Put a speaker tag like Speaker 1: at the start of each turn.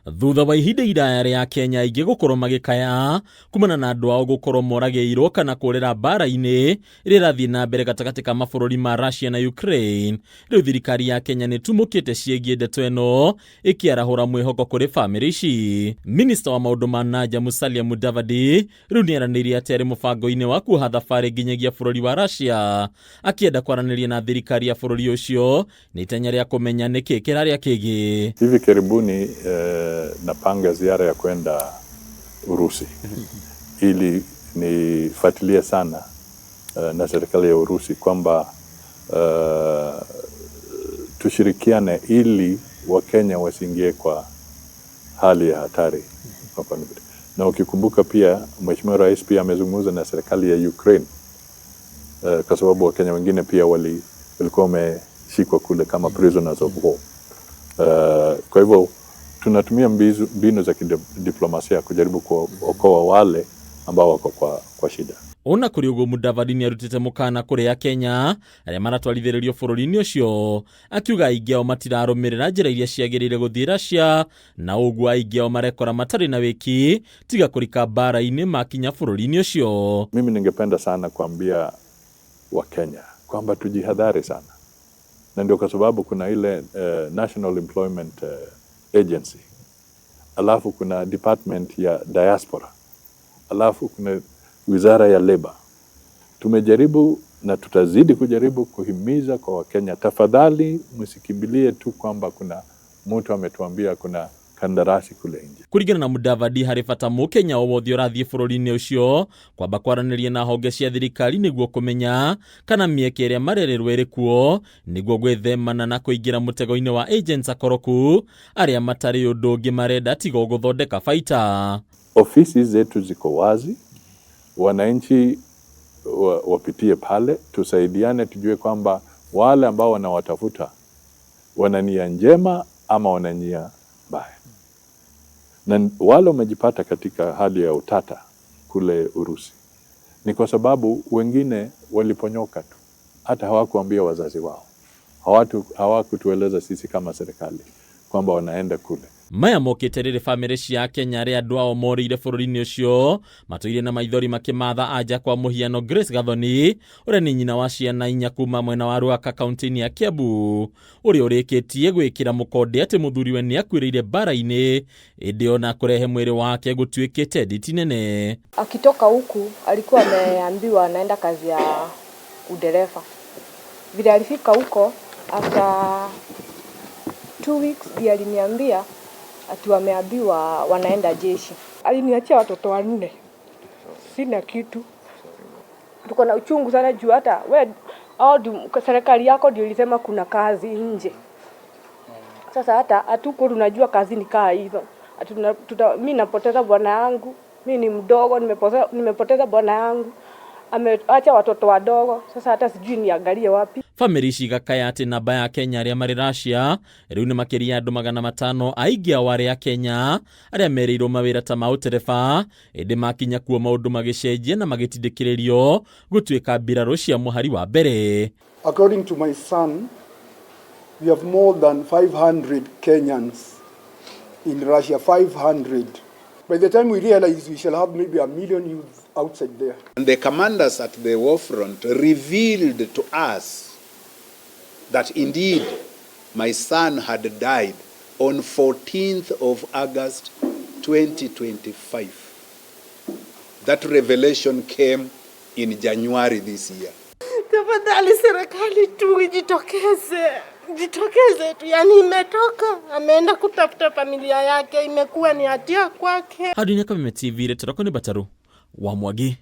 Speaker 1: Thutha wa ihinda iraya rĩa Kenya aingĩ gũkorwo magĩkaya kumana na andũ ao gũkorwo moragĩirwo kana kũrĩra mbara-inĩ ĩrĩa ĩrathiĩ na mbere gatagatĩ ka mabũrũri ma Russia na Ukraine, rĩu thirikari ya Kenya nĩ ĩtumũkĩte ciĩgiĩ ndeto ĩno ĩkĩarahũra mwĩhoko kũrĩ bamĩrĩ ici. Minista wa maũndũ ma nanja Musalia Mudavadi rĩu nĩaranĩirie atĩ arĩ mũbango-inĩ wa kuoha thabarĩ nginyagia bũrũri wa Russia akĩenda kwaranĩria na thirikari ya bũrũri ũcio nĩ itanya rĩa kũmenya nĩkĩ kĩrarĩa kĩngĩ.
Speaker 2: Hivi karibuni napanga ziara ya kwenda Urusi ili nifuatilie sana na serikali ya Urusi kwamba tushirikiane ili Wakenya wasiingie kwa hali ya hatari hapa. Na ukikumbuka pia Mheshimiwa Rais pia amezungumza na serikali ya Ukraine kwa sababu Wakenya wengine pia walikuwa wameshikwa kule kama prisoners of war. Kwa hivyo tunatumia mbinu za kidiplomasia kujaribu kuokoa wale ambao wako kwa shida.
Speaker 1: Ona kũrĩ ũguo, Mudavadi nĩarutĩte mũkana kũrĩ Akenya arĩa maratwarithĩrĩrio bũrũri-inĩ ũcio, akiuga aingĩ ao matirarũmĩrĩra njĩra iria ciagĩrĩire gũthiĩ Russia, na ũguo aingĩ ao marekora matarĩ na wĩki tiga kũrika mbara-inĩ makinya bũrũri-inĩ ũcio.
Speaker 2: Mimi ningependa sana kuambia Wakenya kwamba tujihadhari sana, na ndio kwa sababu kuna ile National Employment Agency, alafu kuna department ya diaspora, alafu kuna wizara ya labor. Tumejaribu na tutazidi kujaribu kuhimiza kwa Wakenya, tafadhali msikimbilie tu kwamba kuna mtu ametuambia kuna kandarasi kule nje.
Speaker 1: Kũringana na Mudavadi, harĩ bata mũkenya o wothe ũrathiĩ bũrũri-inĩ ũcio kwamba kwaranĩria na honge cia thirikari nĩguo kũmenya kana mĩeke ĩrĩa marerĩrwo ĩrĩ kuo, nĩguo gwĩthemana na kũingĩra mũtego-inĩ wa agents akoroku arĩa matarĩ ũndũ ũngĩ marenda tiga o gũthondeka baita.
Speaker 2: Ofisi zetu ziko wazi, wananchi wapitie pale, tusaidiane, tujue kwamba wale ambao wanawatafuta wana nia njema ama wana nia mbaya. Na wale wamejipata katika hali ya utata kule Urusi ni kwa sababu wengine waliponyoka tu, hata hawakuambia wazazi wao, hawakutueleza sisi kama serikali kwamba wanaenda kule.
Speaker 1: Maya mokĩte rĩrĩ bamĩrĩ cia Kenya arĩa andũ ao morĩire bũrũri-inĩ ũcio matũire na maithori makĩmatha anja. Kwa mũhiano, Grace Gathoni ũrĩa nĩ nyina wa ciana 4 kuma mwena wa Ruaka, kaunti-inĩ ya Kiambu, ũrĩa ũrĩkĩtie gwĩkĩra mũkonde atĩ mũthuriwe nĩ akuĩrĩire mbara-inĩ, ĩndĩ ona kũrehe mwĩrĩ wake gũtuĩkĩte nditi nene.
Speaker 3: Akitoka huku alikuwa ameambiwa anaenda kazi ya udereva. Vile alifika huko, after 2 weeks ndiye aliniambia ati wameambiwa wanaenda jeshi. Aliniachia watoto 4, sina kitu. Tuko na uchungu sana juu hata we au serikali yako ndio ilisema kuna kazi nje. Sasa hata hatuko tunajua kazi ni kaa hizo. Mi napoteza bwana yangu, mi ni mdogo, nimepoteza bwana yangu, ameacha watoto wadogo. Sasa hata sijui niangalie wapi.
Speaker 1: Bamĩrĩ ici igakaya atĩ namba ya Kenya arĩa marĩ Russia rĩu nĩ makĩria ya andũ 500, aingĩ ao arĩa Kenya arĩa merĩirwo mawĩra ta ma ũtereba, ĩndĩ makinya kuo maũndũ magĩcenjia na magĩtindĩkĩrĩrio gũtuĩka mbirarũ cia mũhari wa mbere.
Speaker 4: According to my son, we have more than 500 Kenyans in Russia, 500. By the time we realize, we shall have maybe a million youths outside there.
Speaker 5: And the commanders at the war front revealed to us that indeed my son had died on 14th of August 2025. That revelation came in January this year.
Speaker 6: Tafadhali serikali tu ijitokeze, jitokeze tu. Yani imetoka, ameenda kutafuta familia yake, imekuwa ni hatia kwake.
Speaker 1: Handũ-inĩ Kameme TV, rĩtwa rĩakwa nĩ Bataru wa Mwangi.